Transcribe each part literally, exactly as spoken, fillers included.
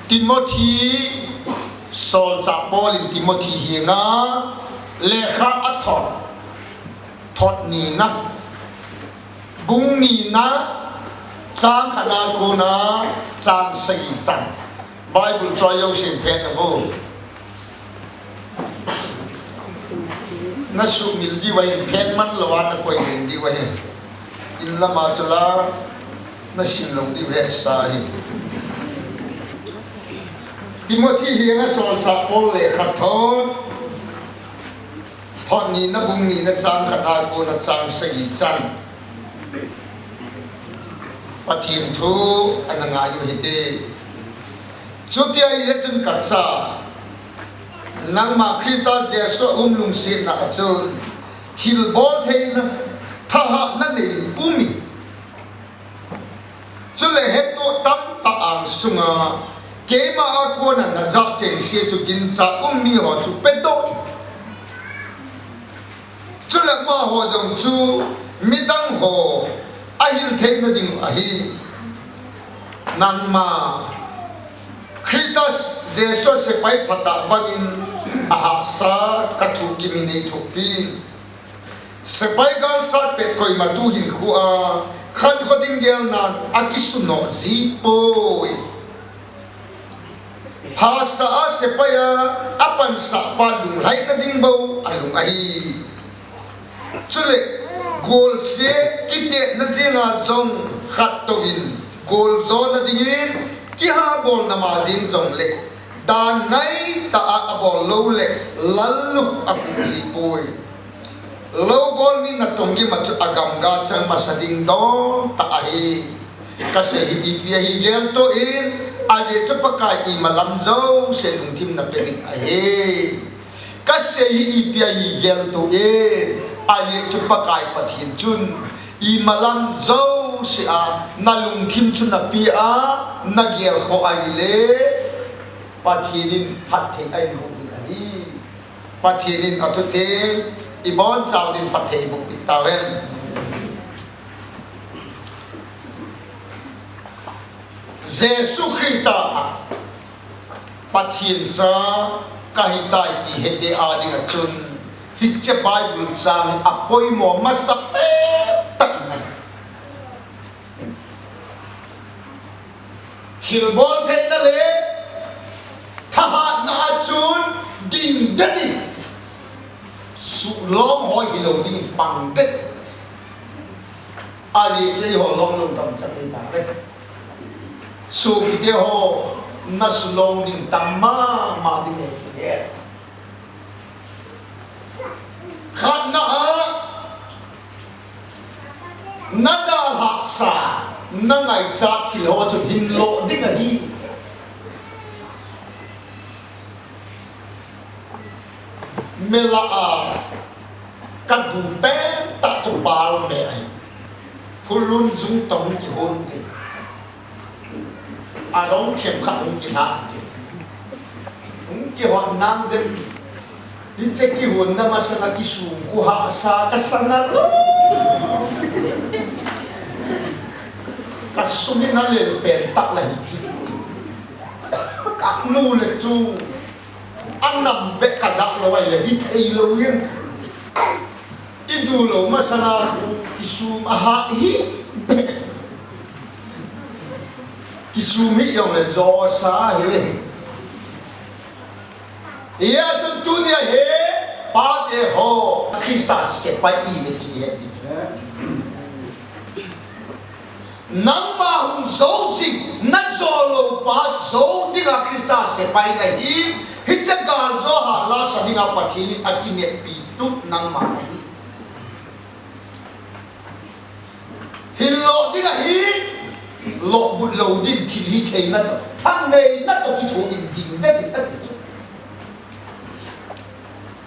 Timothy, Solchah Paul in Timothy henga lekha athot, thot nina, bung nina, chang khatna kona chang sagi chan. Bible choi jousen phet nabo. Nasuhmil diu ahin, phet man louva nakoi den diu ahi. In lama chula nasim lou diu hesa ahi. Timothy henga Solchah Paul lekha thot, thot nina, bung nina, chang khatna kona chang sagi chan. Pathen thu ana ngai u hite. Chuti ahile chun kacha, nangma Christa Jesu a um lungsetna a chun thilbol theina, thahatna nei umin. Chule hettoh tamtah angsunga keima a kona najah chengse chu gincha um miho chu pedoh in. Chule amaho jong chu midang ho ahil theina dingu ahi. Nangma Christa Jesu sepai phatah bangin ahahsa kathopi, mi nei thopi. Sepai galsat pet koima tuhin khu a khankho ding gelnan akisu noh jipoi. Phasah a sepai a apansah pa lunglhaina ding bou alung ahi. Chule golse kitetna jenga jong khat touvin goljona dingin kihabolna ma jeng jongle dan ngaitah a abol loule lallukhuh apuh jipoi. Loubol mi natong gima chu agamga chang masa ding dol tah ahi. Kasei hi ipi ahi geltoh in, ajeh chu Pakai imalam jouse lungthim napeh ding ahi. Kasei hi ipi ahi geltoh in, ajeh chu Pakai Pathen chun imalam jouse a nalungthim chu napeh a, nagelkhoh ahile Pathen in phatthei ahin boh ding ahi. Pathen in athutheng ibonchauvin phatthei eibohpeh tauhen. Jesu Christa Pathen cha kahitai ti hete a dinga chun hiche Bible chang hi apoimo masa pen tah in ahi. Thilbol theina le thahatna a chun ding det in, suhlong ho hilou dingin pang det. Ajeh chu eiho long lou tamtah ahi tale. Sopite ho, nasuhlong ding tam mama ding ahi. Khatna a, nadalhahsa, nangaichat thil ho chu hinlo ding ahi. Melah a kadu pentah chu pal me ahi. Phulun jung toh kihon ding. Arong themkhat hung kilhah ding. Hung kihot nang jeng. Hiche kihonna masanga kisum khu hahsa kasang a lou. Kasum in alel pentah la hi ti. Kanu le chu. Anam beh kajah lou ahile hithei lou jeng. Idu lou masanga khu kisum ahah hi beh. Kisum hih jongle josa hi. Hijeh chun tunia hi pate ho Christa sepai ihiuve ti ihet ding. Nangma hung jou jing, najou lou pa jou dinga Christa sepai nahi, hiche galjou hahsa dinga Pathen in akineppi tup nangma nahi. Hinlo ding ahi, lohbut lou ding thil hitheina toh, thanneina toh kithoin ding ding ati chu.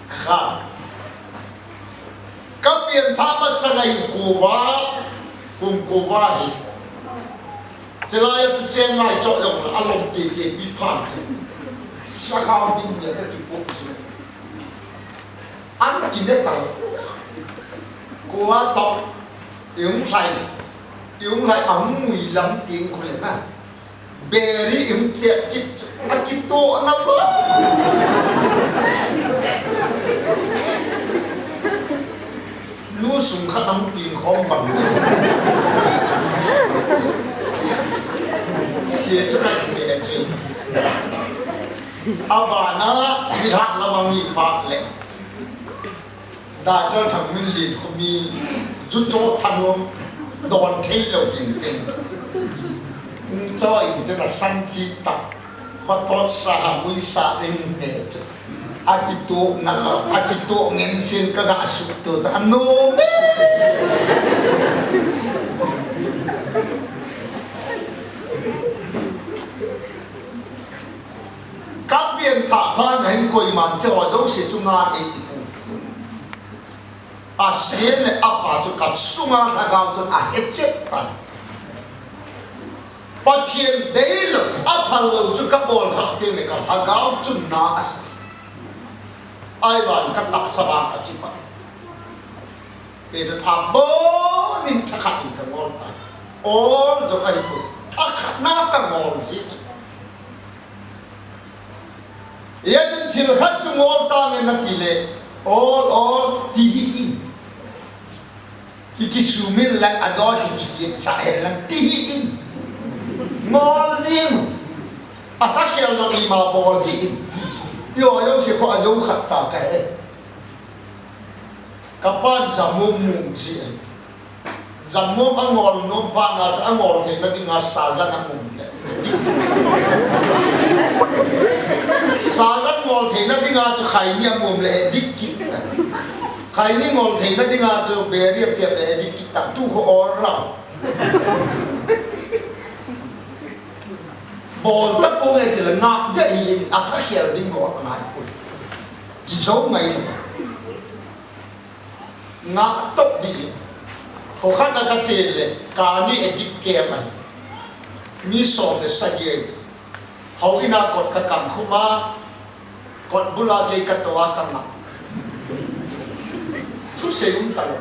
Kha. Kapianthah masanga in kova, kum kova hi. Chulai a chu cheng ngai choi jong la, alom tete pi phan te. Sakhao ding dia kakipoh chu. An kine tang. Kua tong. Ihung lhai. Ihung lhai ahung mui lam ting khu le na. Beri in chep kit chu, akitoh na lou. Nu sung khat a hung peng khom bang le. Hiche chu ka in be chu. Abana, nilhah lama mi phat le. Doctor Thangminlen khu mi, ju cho thanom, don thei lou hin tin. Hung cho in tin, asan chi tak. Patot sa ha, mui sa in he chu. Akitoh na lou, akitoh ngen sin ka ga suk tu ta, anom e. Ka pianthah phat na hin koiman che ho jouse chu ngan ei ti pu. Ase le apa chu ka sunga lhagao chun ahe chet tan. Pathen deilou, aphal lou chu ka bol kha teng le ka lhagao chun na ase. Ahivang ka tahsa vang ka kipah. Hichun abon in thakhat in ka ngol tai. Ol jong ahipoi. Thakhat na ka ngol ji. Hichun thil khat chu ngol tange nati le, ol, ol, ti hih in. Ki, kisumil lang, adose kihetsah hen lang, ti hih in. Ngol jing. Athakhel jong ima bol hih in. Ti ho jouse khu ajou khat cha kahi. Ka pan jamom mom ji e. Jamom angol nom phat na chu angol theina dinga sajan amom le. Sajan ngol theina dinga chu khaini amom le, addict kit ta. Khaini ngol theina dinga chu beri achep le, addict kit ta. Tu khu ol ra. Bol ta ponge ti le ngah ding ahi, athakhel ding bol angai poi. Kijou ngai le. Ngah top ding. Kho khat na ka chen le, kani addict kei ahi. Mi som le sagi. Houin a kot ka kang khum a, kot bul a kei ka tou a ka ngah. Thusei um talou.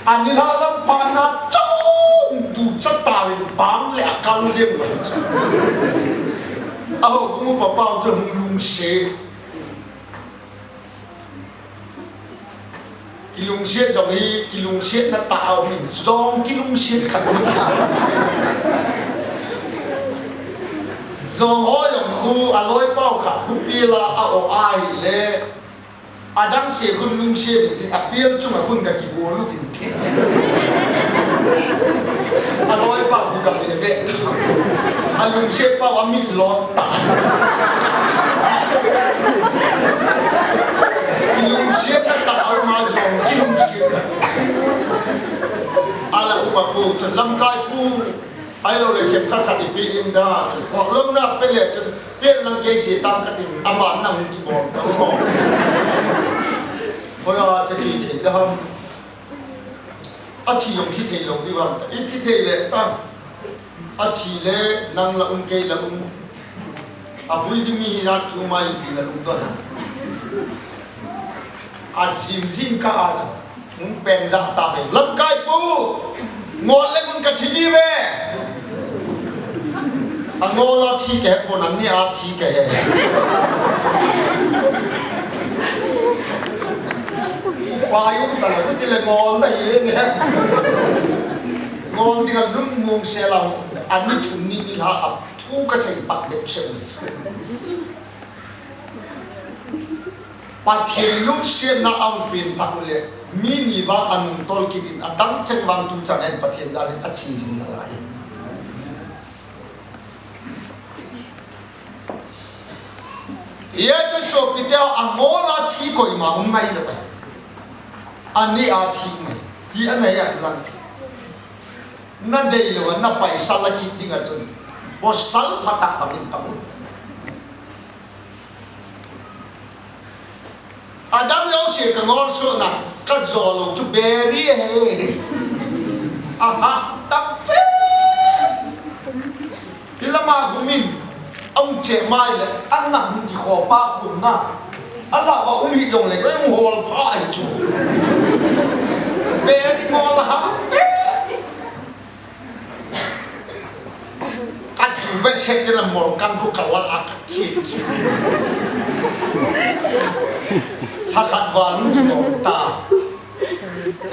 Ani la lam pa na chong tu cha ta le bang le akal le ma. Aho, kumu papa u cha hung lungset. Kilungset jong hi, kilungsetna tah a um in, jong kilungset khat um in. Jong ho jong khu, aloipa u khat khu pil a, a-o ahile, adang se khun lungset in tin, apil chunga khun ka kibol u tin tin. Aloipa u ka be be. Alungset pa u amit lon ta. Kilungsetna tah a um a jong kilungset. Ala upa pu chun lamkai pu. Ahilou le themkhat khat ipi in da. Ho lom na pe le chun pe lang kei che tang khat in ama nang kibol ta ho. Hoiya che che che da ham. Athi jong thi thei lou ding vang ta. I thi thei le ta. Athi le nang la um kei la um. Avui ding mi hi nat ki um a ipi na lungdon ham. Ajing jing ka a chu. Hung peng ja ta ve. Lamkai pu. Ngol le ngun ka thi ding ve. Angol a thi kahe pon, ani a thi kahe. Pai um ta le, ti le ngol na hi nge. Ngol ding a lungmong se la, ani thum ni ni la a thu ka sei pak bep se. Pathen lungsetna a um pen tah u le, mi ni vang a nung tol kit in, adang cheng vang tu chan in Pathen jal in ache jing nalai. Hijeh chun sopite ho, angol a thi koima um ngai lou ahi. Ani a thi um ahi. Ti ana hi a lang. Na deilou a, na paisa la kit ding a chun. Pasal phatah a min ta mun. Adang jouse ka ngol suhna, ka jo lou chu beri ahi. Aha, tam fe. Hilama hung in, ahung che mai le, anam hung kikhopa hung na. Ala va um hi jong le, ka hung hol pha ahi chu. Beri Hete la mol kang ko kala a ka ki. Tha khat va lu ki mol ta.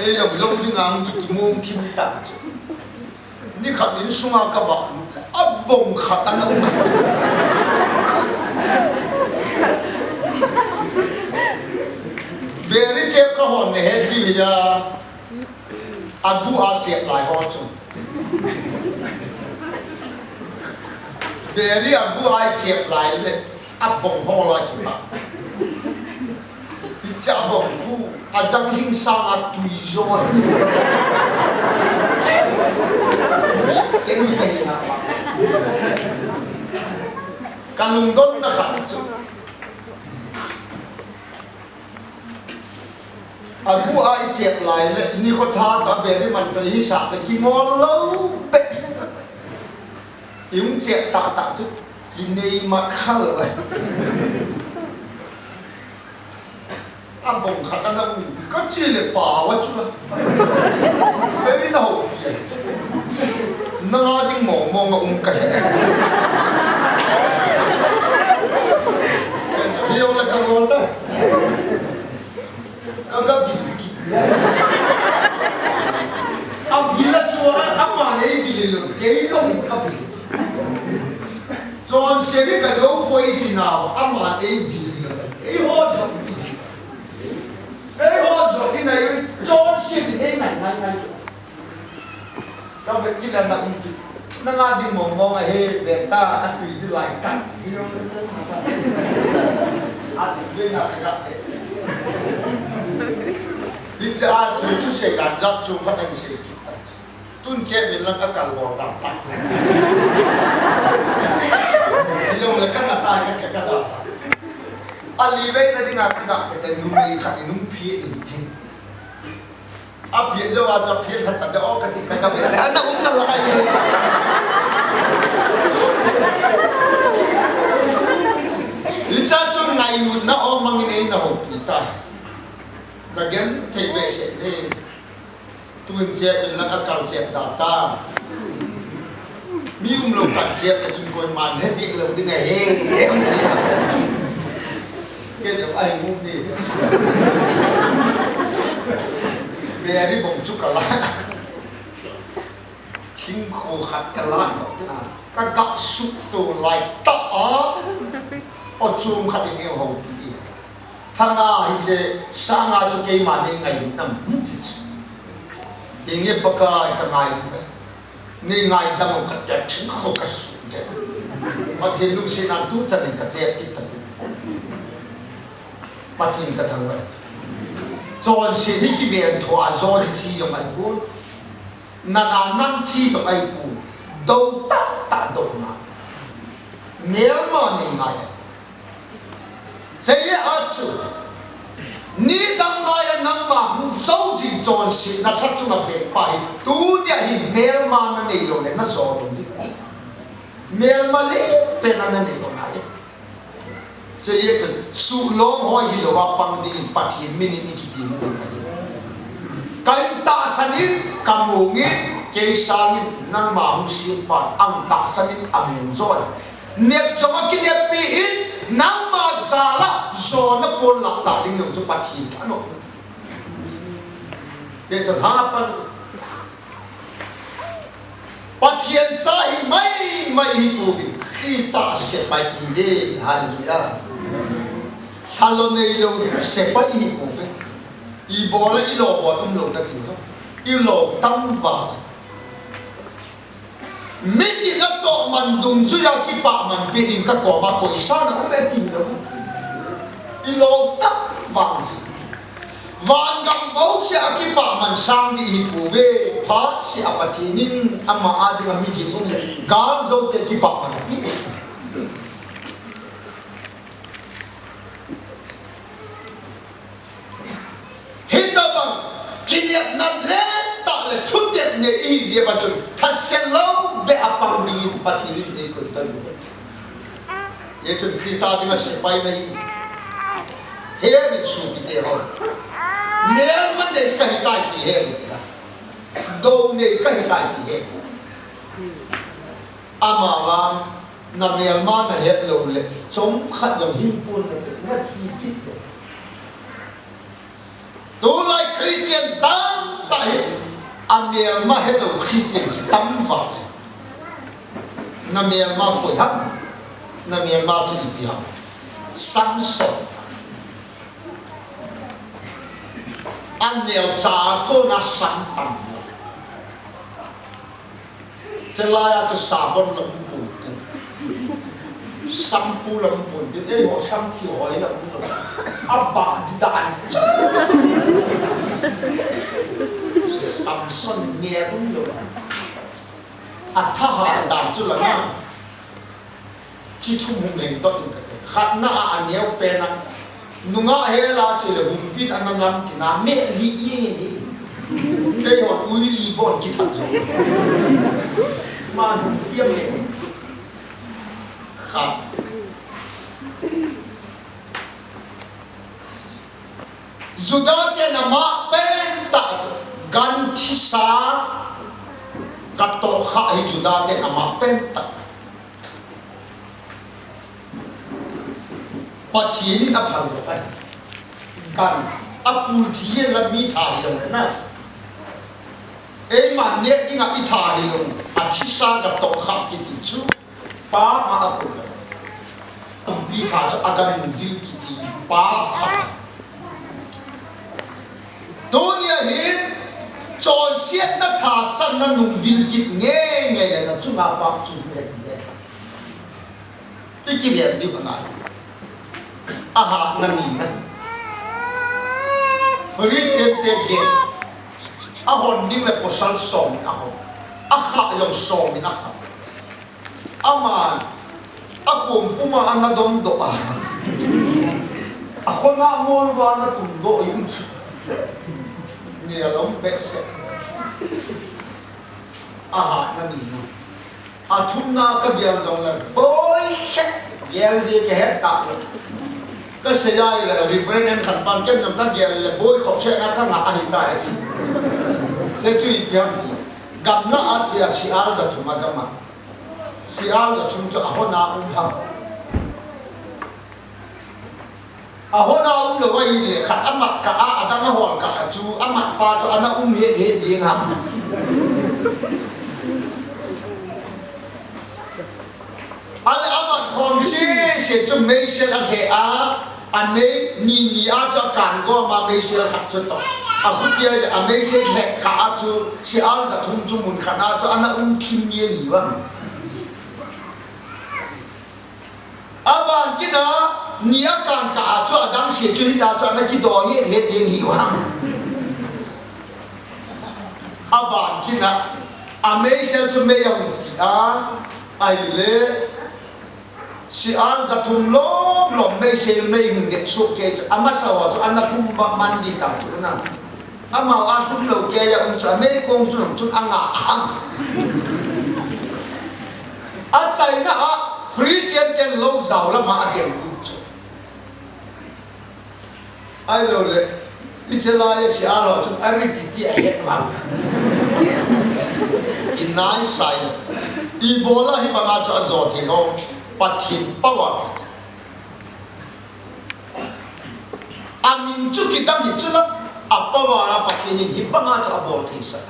Ei lo lo ding ang ki ki mong thim ta. Ni khat in sunga ka va. A bong khat ana um. Very chep ka hon ne he di ya. Agu a chep lai ho chu. Very agu a chep lai le abong ho la ki ma. Icha bong hu ajang hing sang a tui jo. Ken ni ka hi na ba. Ka lungdon na khat chu. Agu a i chep lai le, ni kho tha ta beri man to i sa le ki ngol lo pe. I um chep ta ta chu, ki nei mat khal le. A bong khat ana um, ka chi le pa wa chu la. Beri na ho. Nanga ding mong mong a um ka he. Hi yong la ka ngol ta. Ka ka vil ki. A vil a chu a, ama nei vil lo, kei lo ka vil. Chonse ni ka jo poi ti na, ama nei vil lo. Ei ho jo ni. Ei ho jo ni na, chonse ni nei ngai ngai ngai. Ka ve kila na um tu. Nanga ding mong mong a he ve ta, a tui di lai ta. A ti ve na ka ga te. Di cha a chu chu se dan jap chu ka dan se ki ta. Tun che min lang a kal bol dan ta. Ilong le ka na ta ka ka da. A li ve na ding a ka ga te nu mei kha ni nung phi ni tin. A phiat deuh a chu a phiat lhat ta deuh aw ka ti kha ka ve le. Ana um na lai e. Hicha chun ngailutna aw mangin ei na houpi ta. Na gen thei behseh le. Tun chep in lang a kal chep da ta. Mi um lo kal chep le chun koiman he dik lo ding ahi, em chi ta. Ke deuh ahi mu ni. Mary bong chu ka la. Thingkho khat ka la, ka ga sut to lai ta a. O chum khat in ei houpi. Thanga hiche sanga chu keima nei ngailutna mun ti chu. Inge Pakai ka ngailu e. Nei ngaidam u ka tia thingkho ka sut e. Pathen lungsetna tu chan in ka chep kit ta. Pathen ka thangvah e. Chonset hi kiven tho a jo di chi jong ahi pon. Nana nang chi jong ahi pon. Do tah tah do na. Melma nei ngai e. Cheye a chu, nidang laiya nangma hung jou jing chonsetna sa chunga bep pa hi, tunia hi melma na neilou le na jo lou ding. Melma le pen a na neilou ngai. Cheye chun, suhlom hoi hilou a pang dingin Pathen min in i kitim u ahi. Ka in tahsan in, ka mong in, kei sangin nangma hung sempa, ang tahsan in a mong jo. Nep jong a kineppi in, nangma jal a jona pon lah ta ding jong chu Pathen thanom. Hichun ha pan. Pathen cha hi mai mai hi pouvin, Christa sepai hi ve, hallelujah. Lhalo neilou sepai hi pouve. Ibol a ilo bol umlou nati ho. Ilo tam va. Mitin a toh man dungjuia kipah man pi ding ka koma koisan a um e ti lou. Ilo tam vang si. Vangam bouseh a kipah man sang ding hi pouve, phatseh a Pathen in ama a dinga migin um, gal jote kipah man api. Hitabang kinepna lentah le thutep nei ihi jeh a chun, thase lou beh a pang dingin Pathen in eikoi talou. Hichun Christa dinga sepai nahi. Hemin sopite ho. Melma nei kahitai ti hemin. Dou nei kahitai ti hemin. Amavang Na melma na het lou le, chomkhat jong himpon na te, na thi kit le. Tulai Christian tamtah hi, amelma helou Christian kitam vah e. Na melma koi ham? Na melma chu ipi ham? Samson. Aneocha a kona sam tam. Chulai a chu sabon la um pon tin. Shampoo la um pon tin. Eiho sam thi hoi la um lou. Abah di dan. Samson ne um lou. Athahat dan chu la na. Chi thum hung leng doh in kate. Khatna a aneo pen a. Nungah hel a chule humpin ana lam tina meh li i nge hi. Kei hon ui li bon kithat jo. Ma humpia meh. Khat. Juda ten ama pentah chu gan thisa katoh kha hi Juda ten ama pentah. Pathen in aphal lou ahi. Gan apul thi la mi tha hilou na. Eiman neh dinga itha hilou, athisa katoh kha kiti chu, pa ma akul. Tumpi tha chu agan vil kiti, pa kha. Tunia hin, chonsetna thasanna nung vil kit nge nge le na chunga pa chu nge nge. Ti kivel diu angai. Ahatna nina. Philistine te khen. Ahon ding le pasal som in ahon. Akha jong som in akha. Aman. Akhom puma ana domdoh a. Akhona mol va ana tumdoh in. Ni alom behseh. Ahatna nina. Athumna kagel jongle, boi khet, gel di kahet ta. Kasei a le, Reverend khat pan ken jong kagel le, boi khop sena kanga ahi ta e. Che chu ipi ham ti. Gamla a chia sial ja thum a gama. Sial ja thum chu ahona um ham. Ahona um lou ahile, khat amat kah a, adang ahol kah a chu, amat pa chu ana um het het ding ham. Ale amat khom sese chu meisel alheh a, anei ni ni a chu akan gom a meisel khat chu toh. Akhutia le ameisel lheh kah a chu, sial ja thum chu mun khat a chu ana um thim jeng hi vang. Aban kit a, ni akan kah a chu adang se chu hita chu ana kido het het jeng hi vang. Aban kit a, ameisel chu mei ahung ti a, ahile, sial ja thum lom lom meisel mei hung det soh kei chu, amasa ho chu ana lhum ba man di ta chu na. Amau a lhum lou kei a um chu, ameikong chu nung chun anga ahang. Achaina a Philistine ten lou jao lama adel lut chu. Ahilou le, Israel a sial ho chun ari titi ahet vang. Inai sai. Ibola hibanga chu ajo thei lou. Pathen power. Amin chu kidang hi chu la, a power a Pathen in hibanga chu abol thei sah.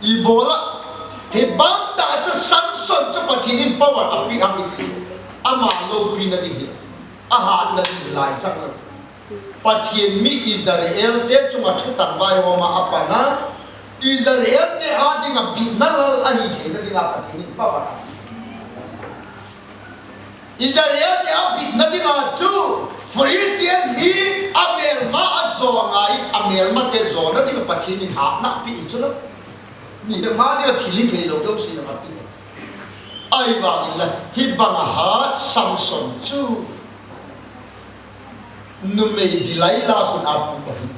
Ibola, hibang tah chu Samson chu Pathen in power apeh ham iti. Ama loupina ding hi. Ahatna ding lai chang lo. Pathen mi Israel te chunga thutan vaihom a apan a. Israel te a dinga bitna lal ahi theina dinga Pathen in power apeh. Israel te abitna dinga chu Philistine hi amelma ajo angai, amelma te jona dinga Pathen in hatna apeh chu la. Mihem a dinga thil hithei lou jouse apeh. Ahivangin la, hibanga hat Samson chu numei Delilah khut a pu ahi.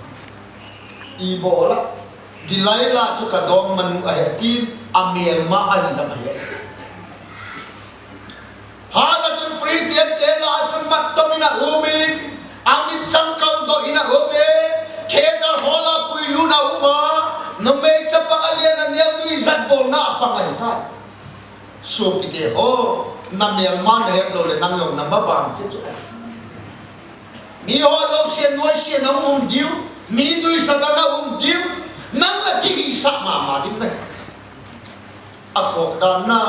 Ibola, Delilah chu kadongmanu ahi atin, amelma ahi lam ahi. Hana chun Philistine te lah a chun mattom in aum in, amit changkal doh in aum in, theater hall a puilut in aum a, numei chapang alen aneo nuijat bolna apang ahitai. Sopite ho, Na melma na het lou le nang jong na mabang se chu. Mi ho jouse nuisat a um diu, mi nuisat a um diu, nang la kihisah mama ding nahi. A khoh dan na,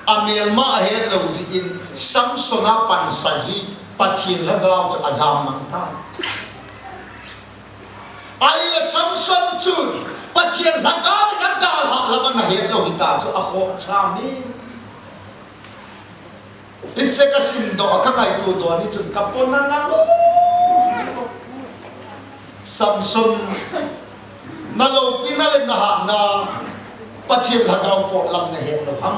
a melma a het lou jeh in, Samson a pansa ji, Pathen lhagao chu a jam mang tai. Ahile Samson chun Pathen lhagao in a dalhah lam ana het lou hita chu a khoh cha mi. Hiche ka simdoh a ka ngaito doh ni chun ka pona na lo. Samson, na loupina le na hatna Pathen lhagao pot lam na het lou ham.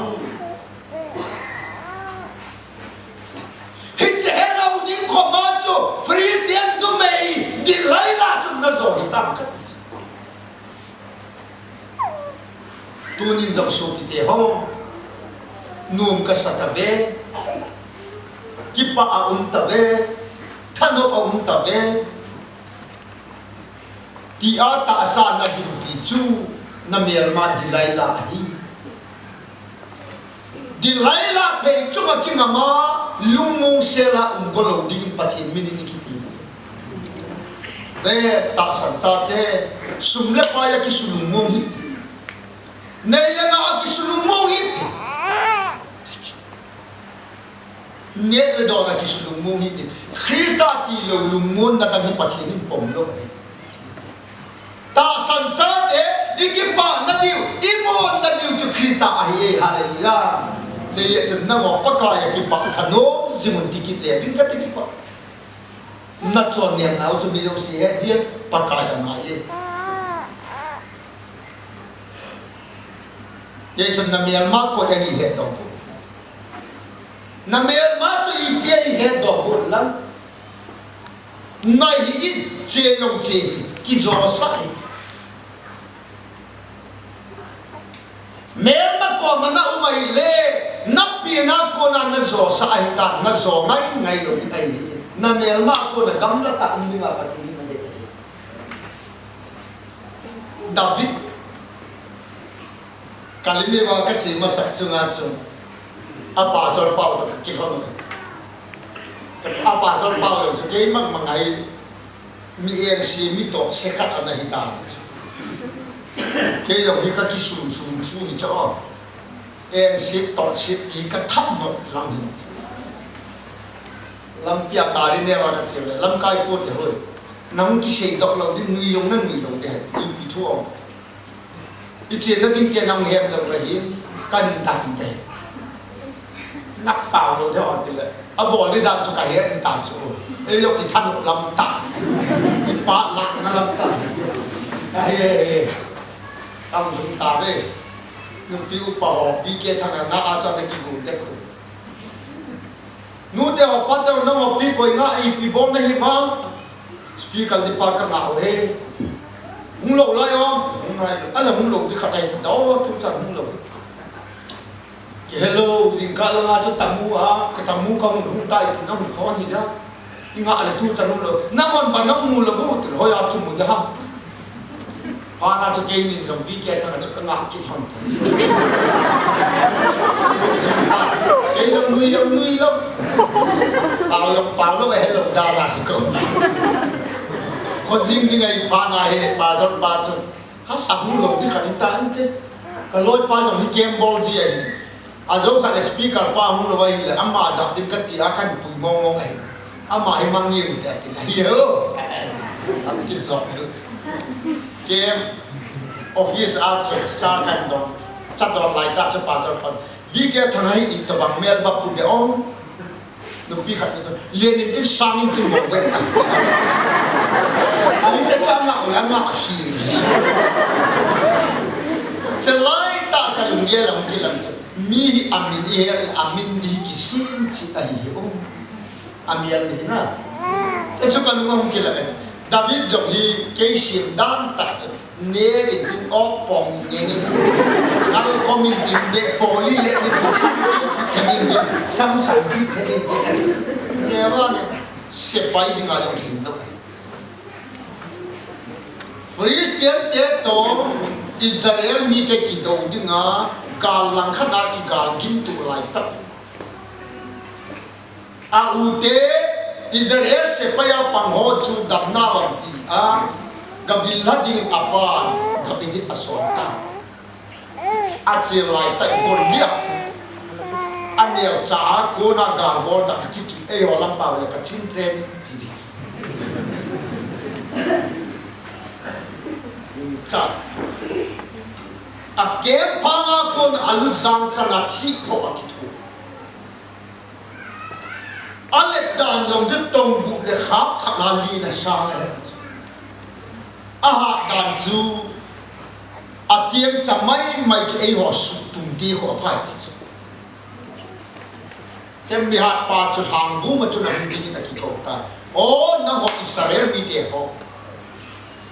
Hiche helou ding khoma chu Philistine numei Delilah chun na jo hitam ka ti. Tunin jong sopite ho, nom ka sa tave, kipah a um tave, thanop a um tave, tia tahsa na hinpi chu na melma Delilah ahi. Delilah phei chunga kingam a, lungmong sel a um go lou dingin Pathen min in i kiti. Ve, tahsan chate, sum le pai a kisulungmong hi. Nei le gou a kisulungmong hi. Neh le don a kisulungmong hi. Christa tilou lungmonna dang hi Pathen in pom lou ahi. Tahsan chate, i kipah nadiu, i mon nadiu chu Christa ahi e, hallelujah. Chule chun nangho Pakai a kipah thanom jing un ti kit le, bin ka ti kipah. Na chon nem nau chu mi jouse het hi Pakai a ngai e. Hichun na melma koi ahi het doh ko. Na melma chu ipi ahi het doh ko lang. Ngai hih in, che jong che hih in, kijosah hih in. Melma koma na um ahile, na pina kona na josah ahitan, na jo ngai ngai lou ding ahi jeh in. Na melma kona gamla tah um dinga Pathen in na dei ahi. David, Kalimeva kache masat chunga chu, a pastor pau toh kakilhon uve. A pastor pau jong chu kei mang mang ahi, mi engse, mi totse khat ana hi dan chu. Kei jong hi kakisum sum chu ni chu o. Engse totse ti katham not lang hi. Lampi a gari neo a kache le, lamkai po te hoi. Nang kisei doh lou ding, nui jong na nui lou ding, ipi thu o. I chenna ding te nang het lou ahin, kan dam te. Na pau lou te o ti le. A bol ni dan chu ka het ni ta chu. Ei lou i than lam ta. I pa lak na lam ta. Ka he he. Tam lum ta ve. Nupi upa ho, V K Thanga nga a cha na kigun de ko. Nute ho, pate ho, nangho pi koi nga, ipi bol nahi ma. Speaker di pa ka nga u he. Hung lou lai o, hung lai. Ala hung lou di khat ai, do tu chan hung lou. Ki hello, jingkah langa chu tamu a, ka tamu ka hung hung tai ti na hung phone hi ja. I nga le tu chan hung lou. Nahon ba nang mu lou u, tu hoi a chu mu ja ha. Pana chu kei min jong V K Thanga chu ka ngah kit hon. Kei jong nui jong nui lou. Pau jong pau lou, hello dana ko. Kho jing ding ahi pana he, pa jong pa chu. Ka sa hung lou di khat hi ta inte. Ka loi pa jong hi kem bol ji ahi. A jo khat le speaker pa hung lou ahile, ama jat ding kati a kan pui mong mong ahi. Ama hi mang ngiu te ati la hi ho. Am ki jok lut. Kem office a chu cha kan don. Cha don lai ta chu pastor pa. V K Thanga hi itobang mel ba pu de ong. Nupi khat ni chu. Lian in tin sang in tin mo ve ta. Ahi cha cha nga u la nga hi. Chalai ta ka lunggel a hung kilang chu. Mi hi amin i hel, amin di kisim chit ahi hi o. Amial ni na. Te chu ka lung a hung kilang a chu. David jong hi kei sim dan ta chu. Ne in tin op pong ne ni. Nal kom in tin de poli le ni tin sam tin ti te ni ni. Sam sam ti te ni ni. Ne wa ni. Sepai dinga jong thin lou. Philistine te toh Israel mite kidou dinga Gal langkhat a kigal gin tu lai tak. A u te Israel sepai a pang ho chu damna vang ti a, gavil la ding a pan, gavil a son ta. A chil lai tak Goliath. A neo cha a kona gal bol tak kichi ei ho lam pau le ka chin training ti di. Cha. A keng panga kon a lut jang chan a thi pho a kithu. A let dan jong chu tong gup le khap khat na li na sang a. A hat dan chu a tiang cha mai mai chu ei ho suk tum ti ho a phai ti chu. Chem mi hat pa chu hang bu ma chu na hung ding in a kikou ta. O, nang ho Israel mi te ho.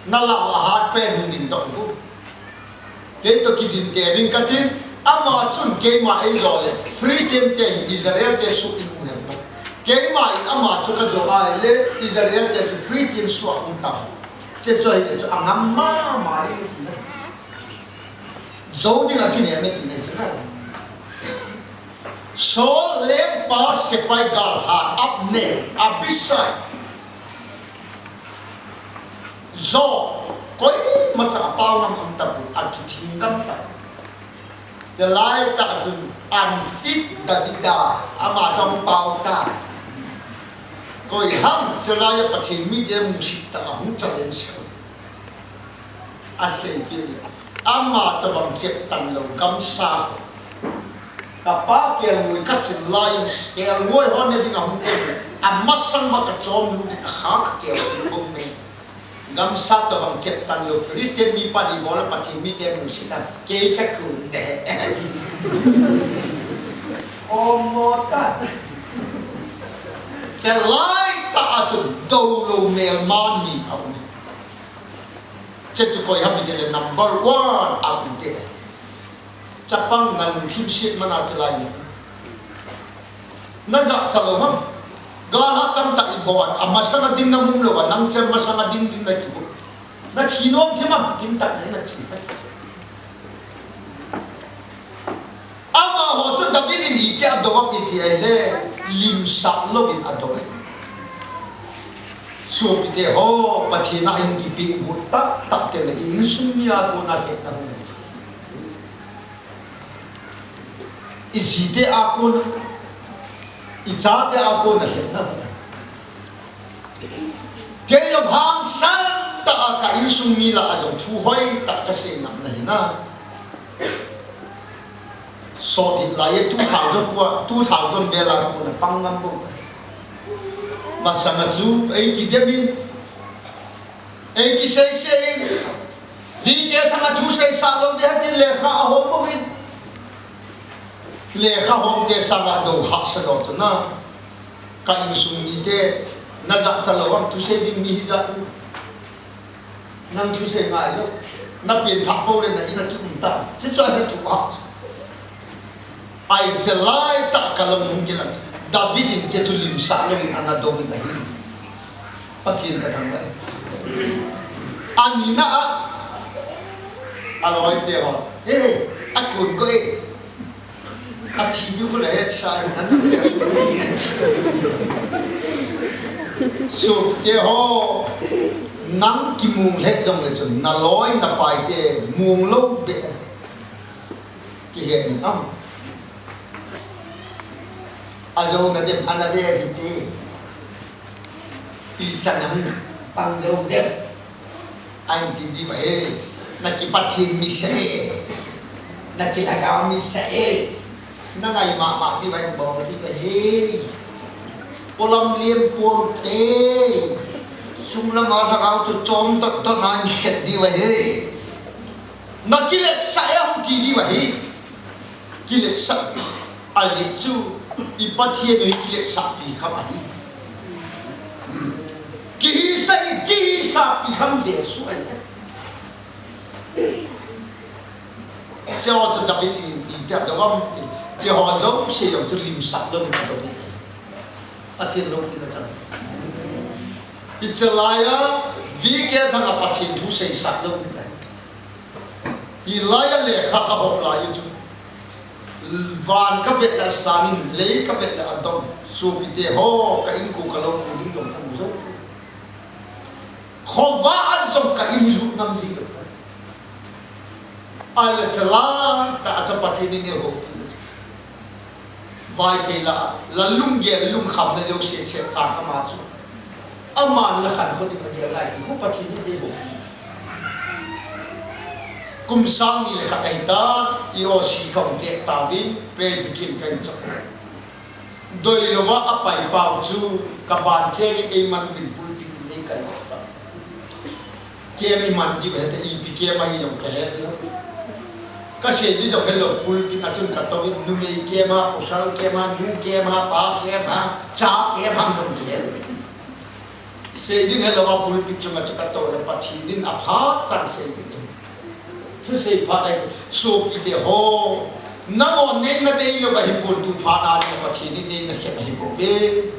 Na la a hat pen hung ding dong bu. Kei to kidin te ding ka tin. Ama chun keima ei jo le. Philistine te Israel te su in hung hem ta. Keima in ama chu ka jo a le Israel te chu Philistine su a hung ta. Se choi te chu a ngam ma ma i. Zo ding a kinem e ti nei chu na. Saul lengpa sepai galhat Abner, Abishai. Jo, koimacha a pao ngam um tapoi, a kithing gam ta. Chulai tah chun unfit David a, ama chun pao ta. Koi ham, chulai a Pathen mite musit tah a hung challenge a. A sei kit le, ama tobang chep tan lou gamsa. Ka pa kelngoi ka chil lai in kelngoi ho ne ding a hung kei. A masang ma ka chom nu a kha ka kel bou me. Gamsa tobang chep tan lou Philistine mi pa ni bol a Pathen mite musit a kei ka kun de. O mo ta. Chulai tah a chun dou lou melma ni a um. Che chu koi ham iti le number one a um te. Chapang na lungthim siet mana chulai ni. Na jachat lou ham. Galhat tamtah i bol a masang a ding na mum lou a nang chem masang a ding ding na kibol. Na thi nom thim ham, kim tah na na thi. Amaho chu David in iti a dou ham iti ahile, limsah louvin adou e. Sopite ho, Pathen a hin kipe mu tahtah te le, i insung mi a kona lhepna hung. I jite a kona, i chate a kona lhepna hung. Kei jong hangsan tah a ka insung mi lah a jong thu hoitah ka sei ngam na hi na. Sot hih lai e two thousand kua, two thousand vel a kona pang ngam bou. Masang a chu ei kidem in, ei kisei sei in, V K Thanga thu seisah lou ding ahi tin lekha ahom bou in. Lekha hom te sanga dou hahsa lou chu na. Ka insung mite, na jachat lou ham thusei ding mi hijat u. Nang thusei ngai lou. Na pianthah pou le na in a kium ta. Chuche chu ahi thu a. Ahi chulai tah ka lung hung kilang. David in chuche chu limsah louvin ana dou in ahi. Pathen ka thangvah e. Ani na a. Aloi te ho. Eh, akun ko e. Athi di khu le sa na na le. Sopite ho, nang kimung lheh jong le chun, na loi na pai te mung lou be. Kihe in am. Ajo na dem ana ve hi te. Pi chan a hung pang jo dem. Ahin ti diu ahi, na kipathen misa e, na kilhagao misa e, na ngai mama diu ahin bol diu ahi. Polam liam pon te, sung lama lhagao chu chom tot tot na ahin khet diu ahi. Na kiletsah e hung ti diu ahi. Kiletsah. Ajeh chu, i Pathen u hi kiletsahpi kham ahi. Kihisah, kihisahpi kham Jesu ahi. Hiche ho chu David in, in tia dou ham ti. Hiche ho jouse jong chu limsah louvin adou ahi. Pathen loupina chang. Hiche laiya, V K Thanga Pathen thu seisah louvin ahi. Hilaiya lekha ahop lai u chu. Van ka vet le asang in, lei ka vet le adong. Sopite ho, ka inko ka lou ko ding jong ka mu jou. Khovah a jong ka in hi lut ngam ji lou. Ahile chalangkhat a chu Pathen in eihoupi. Vaiphei lah a, la lunggel lungkham le lou se che chang ama chu. Aman la khankho ding agel lai ti khu Pathen in eihoupi. Kum sang ni le khat ahitan, E O C ka hung teh tauvin, prayer begin ka hin chop. Doilouva apai pau chu, ka ban chengin eiman uvin pulpit in eikai ta. Camp iman diu hete, ipi camp ahi jong kahe lou. Kasei ding jong helou, pulpit a chun katouvin, numei camp a, pasal camp a, nu camp a, pa camp a, cha camp a jong kahe lou. Sei ding helou a pulpit chunga chu katou le Pathen in aphat chan sei ding. Thusei phat ahi, sopite ho. Nangho neina deilou ahipon, tu phat a le Pathen in eina khen ahipoi.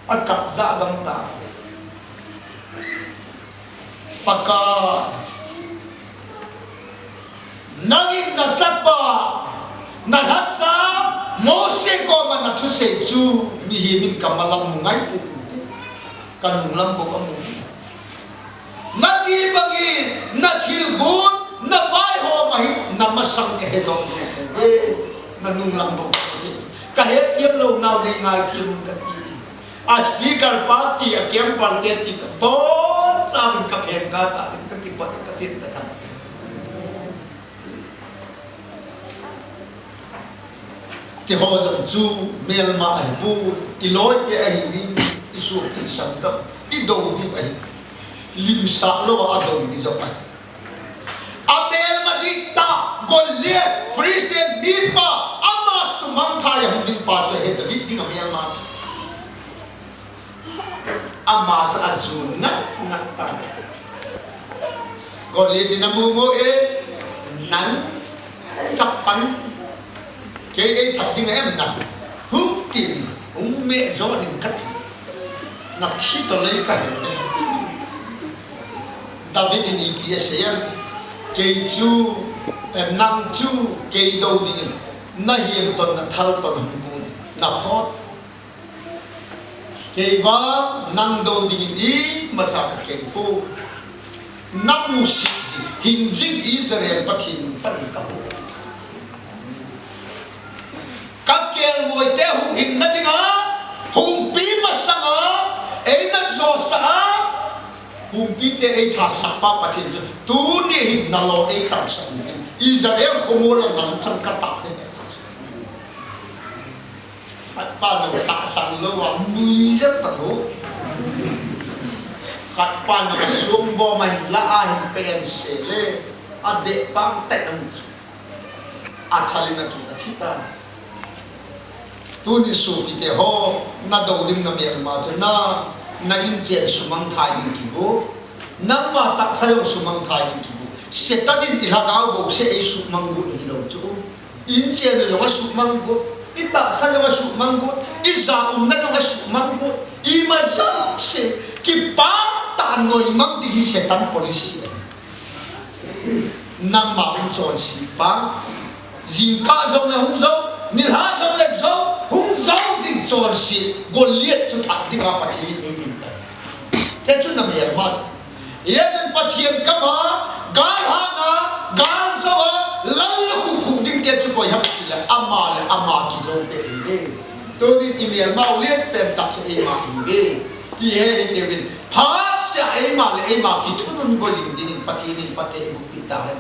Akap ja gam ta. Pakai. Nangin nachapa, nalhacha, Mose koma nathusei chu, mihem in kamalam mu ngai poi. Kanunglam bou amu. Nati bangin, nathilgon, navaihom ahi, namasang kahe doh poi. Nanunglam bou. Kahethem lou nau nei ngaithem un kati. A speaker pa ti, a camper te ti, kabonchauvin kaphen kha tauvin, kakipah in katin katan. Keiho jong chu melma ahipoi, iloite ahi ding, isopi sangam, idou diu ahi. Limsah louva adou ding jong ahi. Amelma dihtah, Goliath, Philistine mipa, ama sumang thai a hung ding pa chu ahi, David ding amelma chu. Ama chu ajun ngat ngat ta. Goliath in amu mu in, nang chapang, kei eithat ding em na. Hung tin, hung meh jo ning kati. Nathi toh lei kahe. David in ipi asei em? Kei chu, eh, nang chu kei dou dingin, nahem toh nathal toh nahung gon, naphot. Kei vang nang dou dingin imacha kakeng poi. Namusit jing, hing jing Israel Pathen min pan in kaho. Kakelngoi te huhhingna dinga, humpi masanga, eina josah a, humpite eithat sah pa Pathen chu, tuni hin nalo eitamsah in tin, Israel khomol a naluchang katah ding. Khat pa nang tahsan louva, muijet talou. Khat pa nang sum bom ahin la ahin pen se le, adeh pang tah in amu. Athal in achu athi tan. Tuni sopite ho, nadou ding namelma chu na, na inchen sumang thai ding kibo. Nangma tahsa jong sumang thai ding kibo. Satan in ilhagao bouseh eisumang got hilou chu. Inchen jong asumang got, itahsa jong asumang got, ijaumna jong asumang got, ima jouse kipah tah a noimang ding hi Satan policy ahi. Nangma hung chonse pa, jingkah jongle hung jou, nilhah jongle jou, hung jou jing chonse, Goliath chu that dinga Pathen in eiding. Hiche chu namelma. Hichun Pathen kama, gal hana, gal jouva, lal le khuh khuh ding te chu koi ham tile, ama le ama kijou te ahi ve. Tunin imelmau lienpen tah chu eima ahi ve. Ti hi hitiuvin, phatseh a eima le eima kithunun go jing dingin Pathen in phatthei eiboh peh tahen.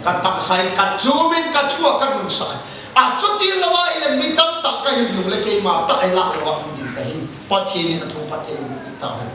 Katahsa hi kachom in kathua kanungsah. Achuti louva ahile mi tamtah kahil nung le keima tah hilah louva um ding kahi. Pathen in athu phatthei eiboh peh tahen.